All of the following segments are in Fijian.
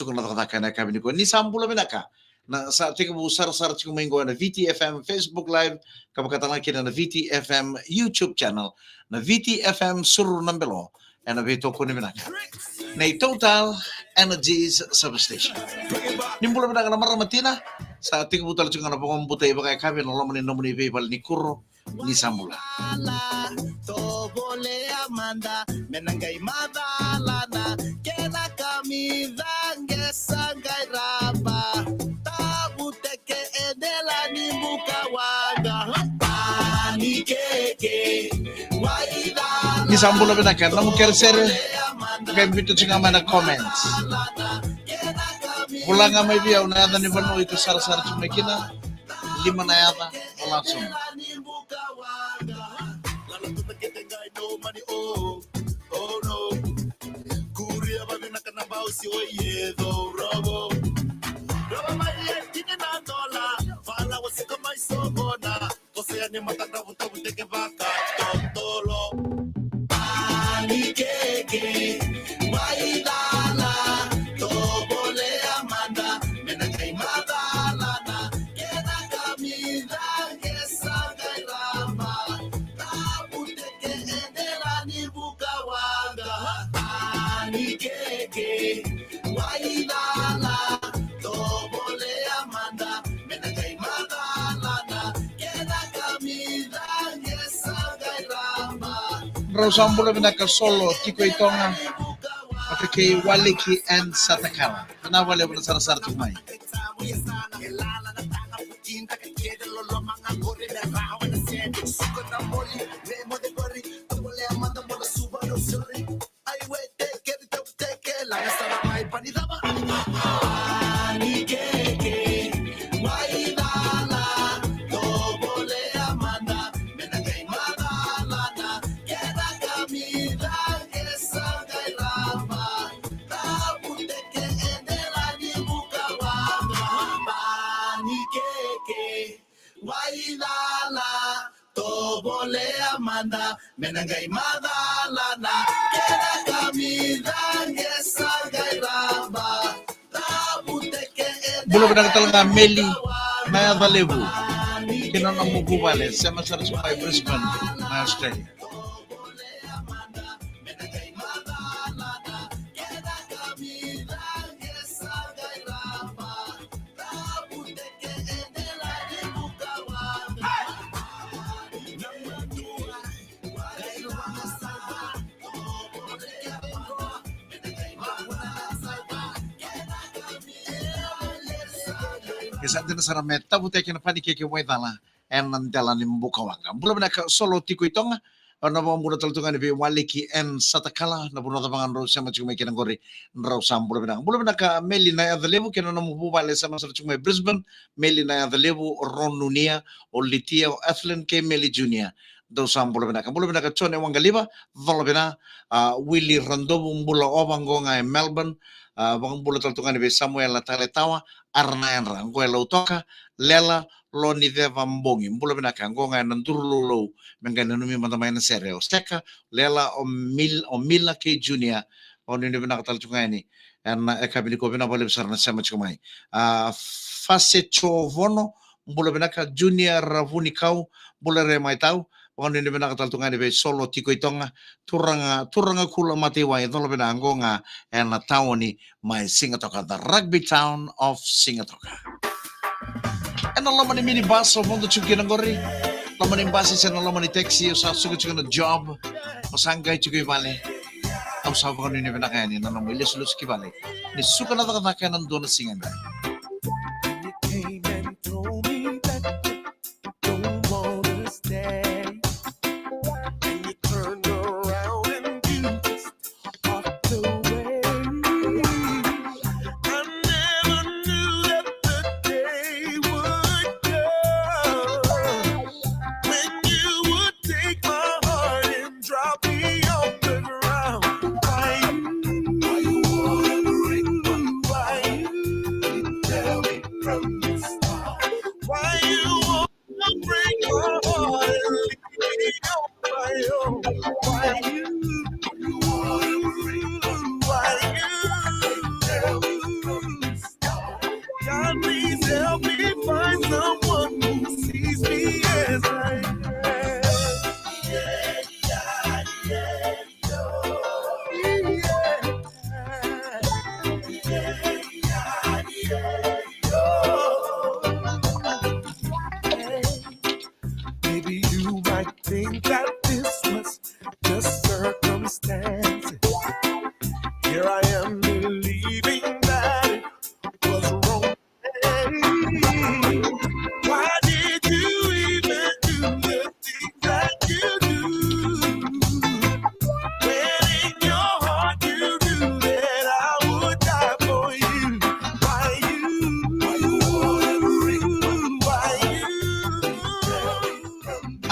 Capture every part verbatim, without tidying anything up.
Suka na cakacaka ena yakavi nikua. Ni sa bula vinaka. Na sa tekivu sarasara tiko mai qo ena V T F M Facebook Live, ka vaka tale ga kina na V T F M YouTube channel, na V T F M Suru na Belo, ena veitokoni vinaka nei Total Energies Service Station. Ni bula vinaka na marama tina, sa tekivu tale tiko ga na vakabautai vakayakavi ena loma ni nomuni veivale ni kuro. Ni sa bula. Tovolea mada me na qai macala na kena kamica qe sa qai raba. Tavuteke e dela ni buka waqa. Tani keke waidala. Ni sa bula vinaka, nomu kerekere. Qai biuta tiko ga mai na comments. Vula ga mai vei au na yaca ni vanua iko sarasara tiko mai kina. Lima na yaca, vola soma. Ani keke, waidala, tovolea mada, me na qai macala na kena kamica qe sa qai raba. Tavuteke e dela ni buka waqa. Ani keke, waidala, tovolea mada, me na qai macala na kena kamica qe sa qai raba. Rau sa bula vinaka Solo tiko i Toga. Vata kei Waliki and Satakala. Vinaka vakalevu na sarasara tiko mai. Tavuteke e dela ni buka waqa. Ani keke, waidala, tovolea mada, me na qai macala na kena kamica qe sa qai raba. Tavuteke e dela. Bula vinaka tale ga Meli na yaca levu. Kei na nomu vuvale, sema sara tiko mai Brisbane, mai Australia. E sa dina sara me tavuteke na panikeke waicala ena dela ni buka waqa. Bula vinaka Solo tiko i Toga. Au na vakabula tale tu ga yani vei Waliki and Satakala, na vanua cava ga drau sema tiko mai kina qori, drau sa bula vinaka. Bula vinaka Meli na yaca levu kei na nomu vuvale sema sara tiko mai Brisbane, Meli na yaca levu, Ronunia, o Litia, o Ethelyn kei Meli Junior. Drau sa bula vinaka. Bula vinaka Jone Waqaliva, Colovina, a, Willy Radovu, bula ova qo ga e Melbourne, a, vakabula tale tu ga yani vei Samuela Taletawa, Ara na yadra, qo e Lautoka, Lela, Loniceva Bogi, bula vinaka, qo ga ena Durulolou, me qai nanumi mada mai na sere, o Seka, Lela, o Mil-, o Mila kei Junior, o ni vinaka tale tu ga yani, ena yakavi nikua vinaka vakalevu sara na sema tiko mai. A, Fase Jovono, bula vinaka, Junior Ravunikau, bula re mai tau, vakanuinui vinaka tale tu ga yani vei Solo tiko i Toga, turaga, turaga kula mataiwai, Colovina qo ga ena taoni mai Sigatoka, the rugby town of Sigatoka. Ena loma ni minibus o vodo tiko kina qori, loma ni basi se na loma ni taxi, o sa suka tiko na job, o sa qai tiko i vale, au sa vakanuinui vinaka yani na nomu ilesulesu ki vale, ni suka na cakacaka ena dua na siga. Don't wanna stay. And you turned around and you just walked away. I never knew that the day would come when you would take my heart and drop me on the ground. Why you, why you wanna break my, why you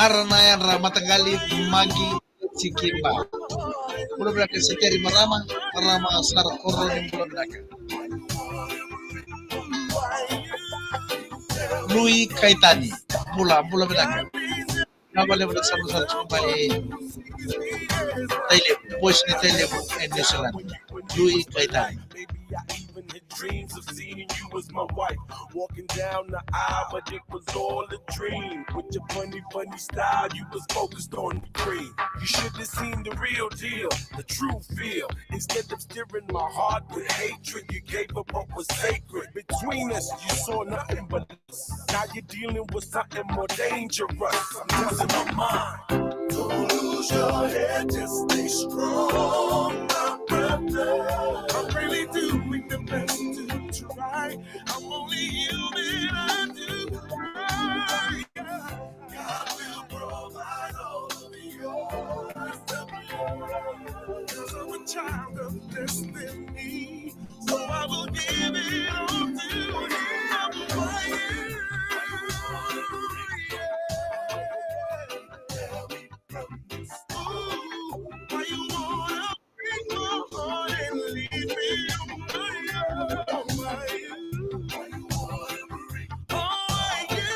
Ara na yadra mataqali Magi Sikiba. Bula vinaka Seteri marama, marama Sara Koroni bula vinaka. Lui Kaitani, bula, bula vinaka. Na vale vale sa sa mai Tailevu, boys ni Tailevu e New Zealand. Lui Kaitani. Dreams of seeing you as my wife. Walking down the aisle, but it was all a dream. With your funny, funny style, you was focused on the cream. You should have seen the real deal, the true feel. Instead of stirring my heart with hatred, you gave up what was sacred. Between us, you saw nothing but us. Now you're dealing with something more dangerous. I'm losing my mind. Don't lose your head, just stay strong, my brother. I'm really doing the best to try. I'm only human, I do cry. God will provide all of your needs. 'Cause I'm a child of destiny. So I will give it all to him for you. Yeah. Ooh, why you wanna break my heart and leave me on my own? Why you, why you, why you?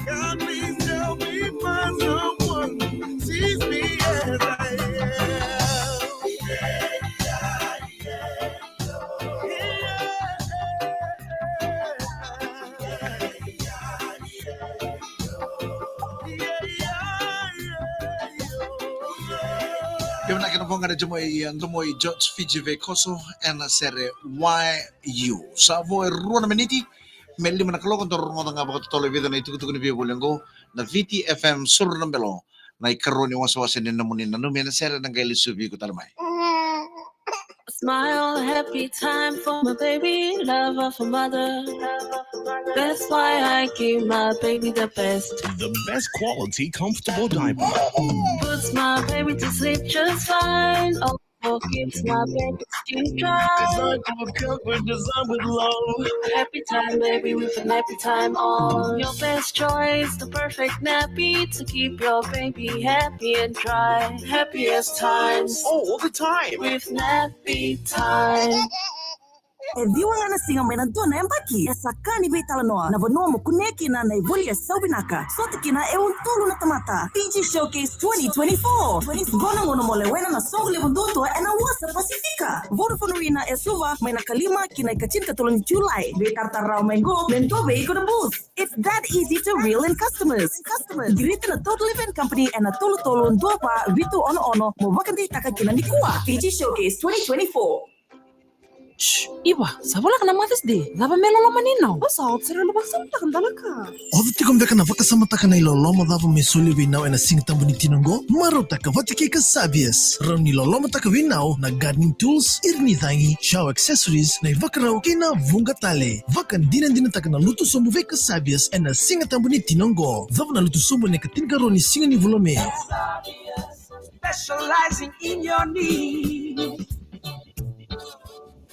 God, please help me find someone who sees me as I am. Io na kena voqa na jomoi, e, domoi George Fiji Veikoso ena sere Why You. Sa vo e rua na miniti me lima na kaloko, dou rogoca ga vakatotolo e vica na itukutuku ni veivoli oqo na Viti F M Suru na Belo. Na ikarua ni wasewase ni nomuni nanumi ena sere na qai lesu vei iko tale mai. Smile, happy time for my baby, love of a mother. That's why I give my baby the best. The best quality comfortable diaper. Puts my baby to sleep just fine. Oh, keeps my baby skin dry. Designed for comfort, designed with love. Happy time, baby, with a nappy time on. Your best choice, the perfect nappy to keep your baby happy and dry. Happiest times. Oh, all the time. With nappy time. E ciwa ga na siga mai na dua na yabaki. E sa ka ni veitalanoa na vanua mo kunea kina na ivoli e sau vinaka. Sota kina e untolu na tamata. Fiji Showcase twenty twenty-four. Qo na gauna mo lewena na soqo levu duadua ena wasa Pasifika. Vodafone Arena e Suva mai na kalima ki na ikatinikatolu ni Julai. Veitaratara rawa mai qo me dua vei iko na booth. It's that easy to reel in customers. Customers. Greet na Total Event Company ena tolu tolu dua va vitu ono ono mo vakadeitaka kina nikua. Fiji Showcase twenty twenty-four. Shh, Iva, sa voleka na Mother's Day. Cava me loloma ni nau? Au sa oti sara, au vakasamataka na dua na ka. O tiko beka na vakasamataka na iloloma cava me solia vei nau ena Siga Tabu ni Tino oqo? Marautaka vata kei Kasabias. Rawa ni lolomataka vei nau na gardening tools, ira ni cagi, shower accessories, na ivakarau kei na vuqa tale. Vakadinadinataka na lutu sobu vei Kasabias ena Siga Tabu ni Tino oqo. Cava na lutu sobu ena ikatinikarua ni siga ni vula Me. Specializing in your needs.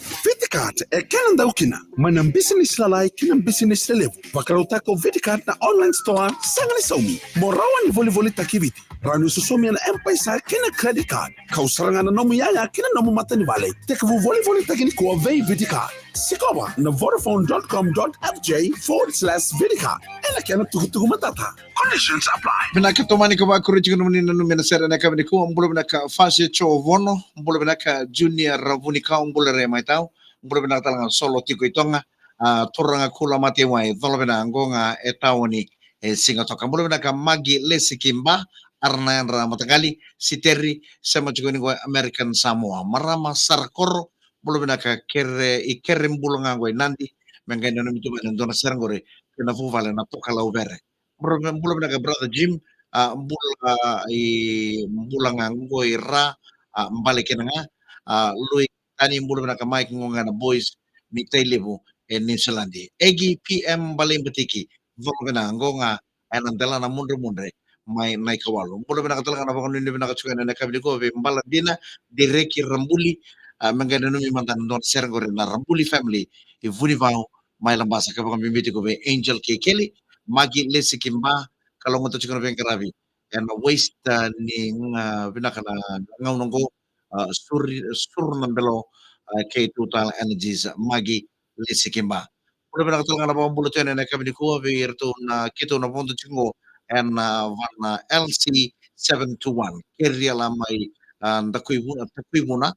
Viticard e kena dau kina. Mai na bisinisi lalai ki na bisinisi lelevu. Vakarautaka o Viticard na online store, sega ni saumi. Mo rawa ni volivolitaki Viti. Rawa ni sosomi ena M-PAiSA kei na credit card. Kau sara ga na nomu iyaya kei na nomu matanivale. Tekivu volivolitaki nikua vei Viticard. Sikova na vodafone dot com dot F J forward slash Viticard. Ena kena tukutuku matata. Conditions apply. Vinaka, tomani ka vakuri tiko nomuni nanumi ena sere ena yakavi nikua. Bula vinaka Fase Joe Vono, bula vinaka Junior Ravunikau, bula re mai tau, bula vinaka tale ga Solo tiko i Toga, a, turaga Kula Matewai, cola vinaka oqo ga e taoni e Sigatoka. Bula vinaka Magi Lesi Kimba, ara na yadra mataqali, Siteri, sema tiko ni qo American Samoa. Marama Sara Koro, bula vinaka Kere, i Kere bula ga qo i Nadi, me qai nanumi tu mai na dua na sere qori, kei na vuvale na Pokalau Vere. Bula, bula vinaka brother Jim, a, bula, i bula ga qo i Ra, a, bale kina ga, a, Lui Tani, bula vinaka Mike, qo ga na boys ni Tailevu e New Zealand. Egi P M Balaibatiki, bula vinaka qo ga ena dela na mudremudre mai Naikawalu. Bula vinaka tale ga na vakanuinui vinaka tiko ena yakavi nikua vei Bala Dina, Direki Rabuli, a, me qai nanumi mada na dua na sere qori na Rabuli family i Vunivau, mai Labasa, ka vakabibi tiko vei Angel kei Kelly, Magi Lesi Kiba, ka logo tiko na veiqaravi ena waste, ah, ni, ah, vinaka na gauna oqo, ah, Suri, Suru na Belo, ah, kei Total Energies, Magi Lesi Kiba. Bula vinaka tale ga na vakabula tu yani ena yakavi nikua vei iratou na keitou na vodo tiko qo ena, ah, vana L C seven two one. Keria la mai, ah, Dakuivuna, Dakuivuna,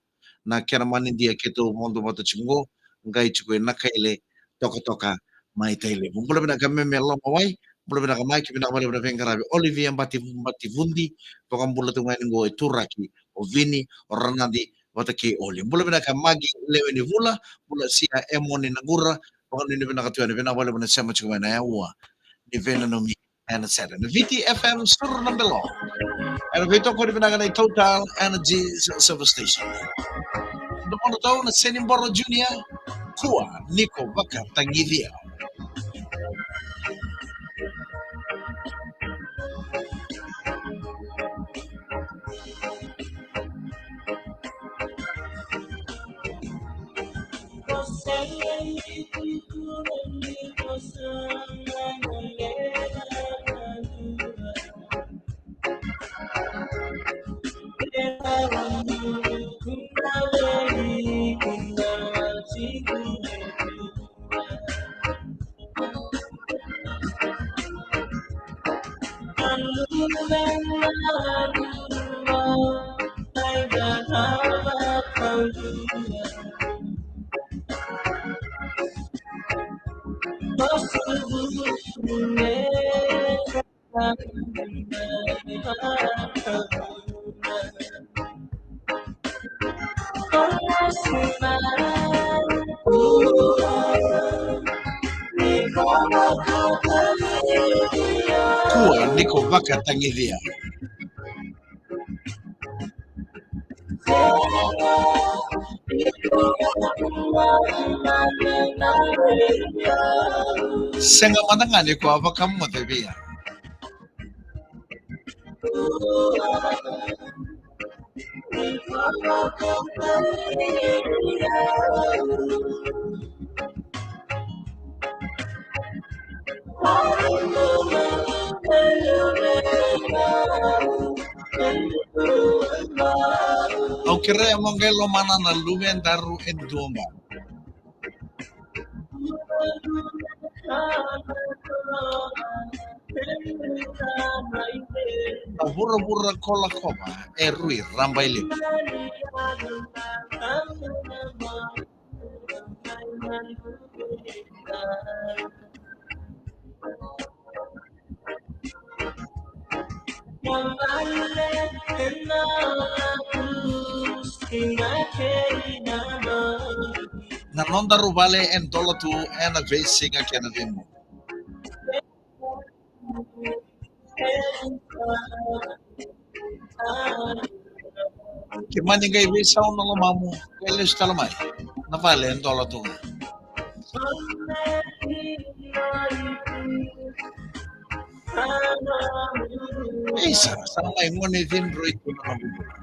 na kena manidia keitou vodo vata tiko qo, qai tiko e Nakaile, tokatoka mai Tailevu. Bula vinaka Meme Lomawai, bula vinaka Maki, vinaka vakalevu na veiqaravi. Olivia Bati, Bati Vudi, vakabula tu ga yani qo e Turaki, o Vini, o Ranadi, vata kei Oli. Bula vinaka Magi Lewe ni Vula, bula Sia Emoni Naqura, vakanuinui vinaka tu yani, vinaka vakalevu na sema tiko mai na aua ni veinanumi ena sere. Na Viti F M Suru na Belo. Ena veitokoni vinaka na Total Energies Service Station. Domodratou na Seni Boro Junior, Kua ni ko vakatagicia. Kua ni ko vakatagicia. Sega mada ga ni ko a vakamoce vei au. Au kerea mo qai lomana na luvedaru e dua bau. Na vuravura ko lakova e rui raba i lima. Na nodaru vale e dola tu ena veisiga kei na veibogi. Ke mani qai veisau na lomamu, ke lesu tale mai. Na vale e dola tu ga. Ei, sa, sa mai gone cidroi tu na noqu bula.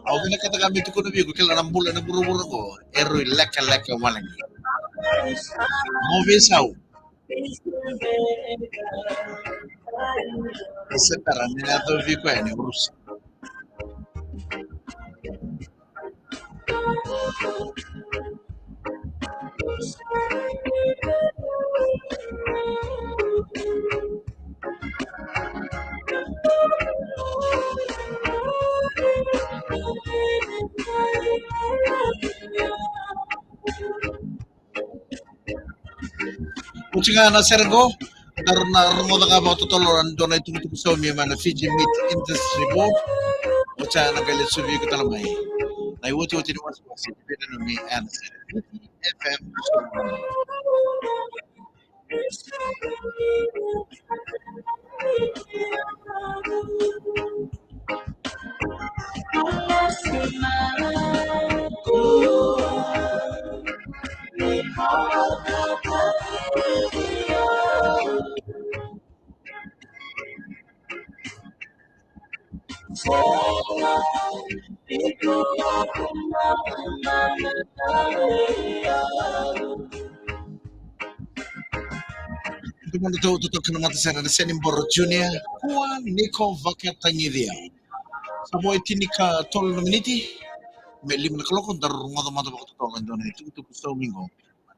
Au vinakata ga me tukuna vei iko, kila na bula ena vuravura qo e rui lekaleka wale ga. Mo veisau. E se bera ni na yaco vei iko yani, urusa. Oti ga na sere qo, daru na rogoca ga vakatotolo na dua na itukutuku saumi mai na Fiji Meat Industry Board. Oti ga na qai lesu vei iko tale mai na iotioti ni wasewase ni veinanumi ena sere. F M. Tou mada tou totoka na matasere na Seni Boro Junior, Kua Ni Ko Vakatagicia. Sa vo e tini ka tolu na miniti me lima na kaloko, daru rogoca mada vakatotolo e dua na itukutuku saumi qo.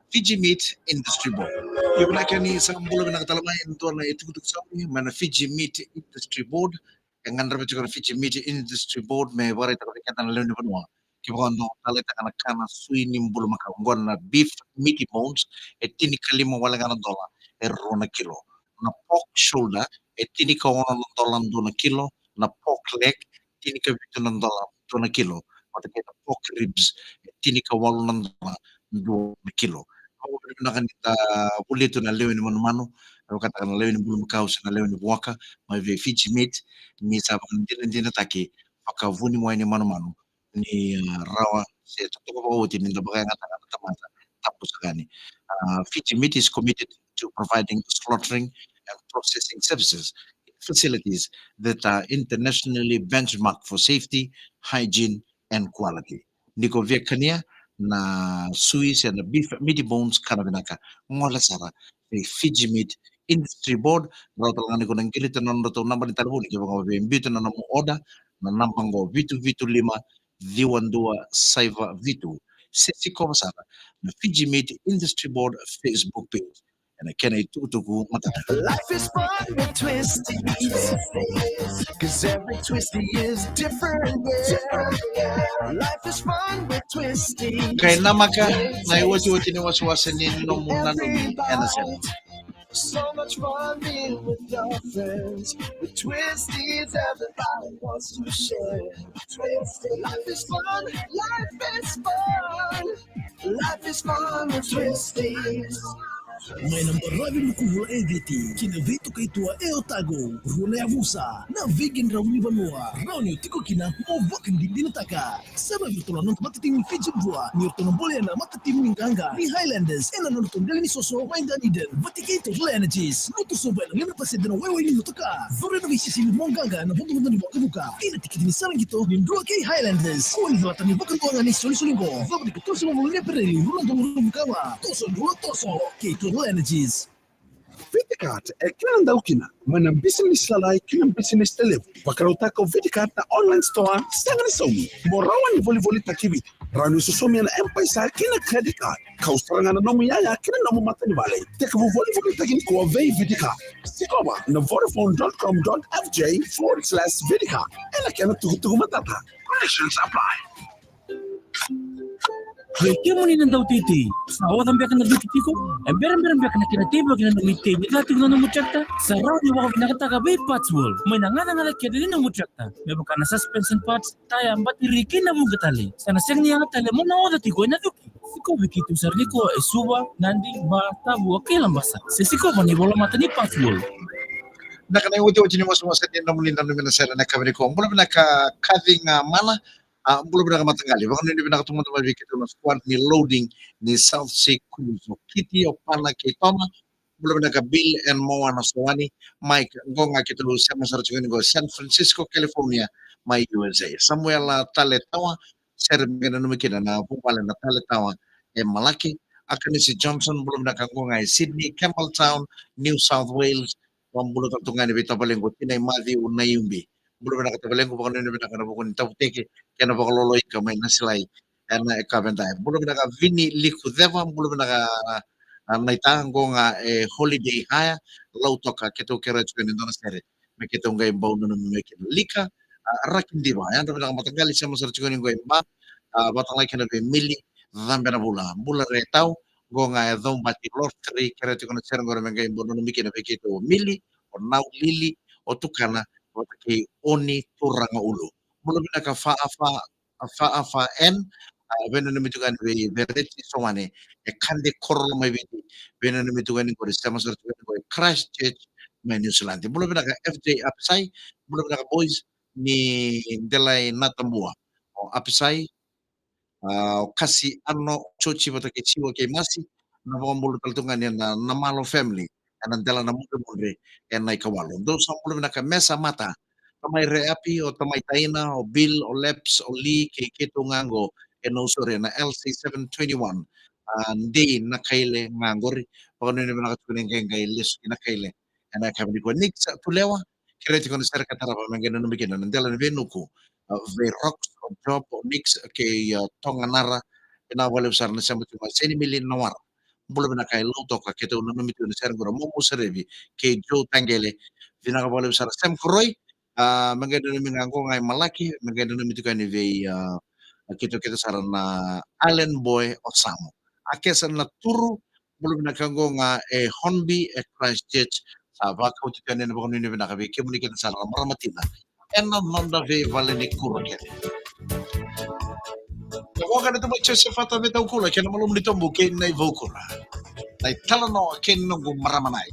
Fiji Meat Industry Board. Io vinaka, ni sa bula vinaka tale mai e dua na itukutuku saumi mai na Fiji Meat Industry Board. E gadreva tiko na Fiji Meat Industry Board me vakaraitaka vei keda na lewe ni vanua. Kevaka dou taleitaka na kana sui ni bulumakau, oqo na beef meaty bones, e tini ka lima wale ga na dola e rua na kilo. Na pork shoulder, e tini ka ono na dola dua na kilo. Na pork leg, tini ka vitu na dola dua na kilo. Vata kei na pork ribs, e tini ka walu na dola dua na kilo. Au vinaka ni da vulica tu na lewe ni manumanu, e vakataka na lewe ni bulumakau se na lewe ni vuaka mai vei Fiji Meat, ni sa vakadinadinataki vakavuniwai ni manumanu ni, ah, rawa se totoka vakaoti ni da vakayagataka na tamata tabu saka yani. Ah, Fiji Meat is committed to providing slaughtering and processing services in facilities that are internationally benchmarked for safety, hygiene, and quality. Ni ko via kania na sui se na beef meaty bones, kana vinaka, gole sara vei Fiji Meat Industry Board. Rawa tale ga ni ko na qirita na nodratou naba ni talevoni kevaka o via biuta na nomu order, na naba qo, vitu vitu lima ciwa dua saiva vitu. Se sikova sara na Fiji Meat Industry Board Facebook page ena kena itukutuku matata. Life is fun with Twisties. 'Cause every Twistie is different, yeah. Life is fun with Twisties. Qai namaka na iotioti ni wasewase ni nomu nanumi ena sere. So much fun being with your friends. With Twisties, everybody wants to share. Twisties. Life is fun, life is fun. Life is fun with Twisties. Mai na baravi Mukuvula e Viti ki na veitokaitua e Otago, rua na yavusa na veiqaravi ni vanua, rawa ni o tiko kina mo vakadinadinataka. Sa ravi iratou na noda matatimi Fiji Drua ni ratou na bolea na matatimi ni qaqa ni Highlanders ena nodratou qele ni soso mai Dunedin. Vata kei Total Energies, lotu sobu ena lima na pasede na waiwai ni motoka. Curu ena veisisivi mo qaqa ena vodovodo ni vakavuka. Kei na tikiti ni sala qito ni Drua kei Highlanders. Kua ni calata na ivakadua ga ni solisoli qo. Cava ni ka toso na vulu ni Epereli, rua na udolu ruasagavulu ka va. Toso Drua, toso kei Total Energies. Viticat e kena dau kina mai na bisinisi lalai ki na bisinisi lelevu. Vakarautaka o Viticat na online store, sega ni saumi. Mo rawa ni volivolitaki e Viti, rawa ni sosomi ena M-PAiSA ki na credit card. Kau sara ga na nomu iyaya ki na nomu matanivale. Tekivu volivolitaki nikua vei Viticat. Sikova na vodafone dot com dot F J forward slash Viticat. Ena kena tukutuku matata. Conditions apply. Vei kemuni na dauteitei, sa oca beka na duki tiko? E berabera beka na kena teivaki na nomu itei ni ca tiko na nomu trakita? Sa rawa ni vakavinakataka vei Parts World mai na gacagaca kece ni nomu trakita, me vaka na suspension parts, taya, bateri kei na vuqa tale. Sa na sega ni yaga tale mo na oca tiko ena duki. Sikovi keitou sara nikua e Suva, Nadi, Ba, Tavua kei Labasa. Se sikova na ivolamata ni Parts World. Vinaka, na iotioti ni wasewase ni nomuni nanumi ena sere ena yakavi nikua. Bula vinaka Kaci Gamala. A, bula vinaka mataqali. Vakanuinui vinaka tu mada mai vei keitou na squad ni loading ni South Sea Cruise, o Kiti, o Pana kei Toma. Bula vinaka Bill and Moana Sowani. Mike, qo ga keitou sema sara tiko yani qo San Francisco, California, mai U S A. Samuela Taletawa, sere me qai nanumi kina na vuvale na Taletawa e Malaki. Akanisi Johnson, bula vinaka, qo ga e Sydney, Campbelltown, New South Wales. Vakabula tale tu ga yani vei tavalequ o Tinai Maciu Naiubi. Bula vinaka tavalequ, vakanuinui vinaka ena vuku ni tavuteke kei na vakaloloika mai Nasilai ena yakavi edai. Bula vinaka Vini Likuceva, bula vinaka, a, Naita, qo ga e Holiday Hire, Lautoka, keitou kerea tiko yani e dua na sere me keitou qai bau nanumi mai kina. Lika, a, Rakidiva, yadra vinaka mataqali, sema sara tiko yani qo e Ba, a, vata ga kina vei Mili Cabenavula. Bula Retau, qo ga e Caubati, Lord Three, kerea tiko na sere qori me qai bau nanumi kina vei keitou o Mili, o Nau Lili, o Tukana, vata kei Oni Turaga Ulu. Bula vinaka Fa Afa, Fa Afa N, a, veinanumi tiko yani vei Vereti Sowane e Kade, Korolo mai Viti. Veinanumi tiko yani qori, sema sara tiko yani qori e Christchurch mai New Zealand. Bula vinaka F J Apisai, bula vinaka boys ni Delai Natabua. O Apisai, a, o Kasi Ano, Joji vata kei Siwa kei Masi, na vakabula tale tu ga ni na, na Malo family ena dela na mudremudre ena ikawalu. Dou sa bula vinaka Mesa Mata, Tamai Reapi, o Tamai Taina, o Bill, o Leps, o Lee, kei keitou ga qo e Nausori ena L C seven twenty-one. A, Dei Nakaile ga qori. Vakanuinui vinaka tiko na qai lesu ki Nakaile ena yakavi nikua. Nix Tulewa, kerei tiko na sere ka tarava me qai nanumi kina na dela ni veinuku, a, vei Rox, o Job, o Nix kei, a, Toga Nara. Vinaka vakalevu sara na sema tiko ga. Seni Mili Nawara, bula vinaka i Lautoka, keitou nanumi tiko na sere qori. Momo Serevi kei Joe Taqele, vinaka vakalevu sara. Sem Koroi, a, me qai nanumi ga qo ga i Malaki, me qai nanumi tiko yani vei, a, keitou kece sara na Island Boy o Samu. A Kesa Naturu, bula vinaka qo ga e Hornby e Christchurch. Sa vakau tiko yani na vakanuinui vinaka vei kemuni kece sara na marama tina ena noda veivale ni kuro kece. Na voqa na Tamai Joseph Vata Vetaukula kei na Malumu ni Tobu kei na iVaukura. Na italanoa kei na noqu marama nai.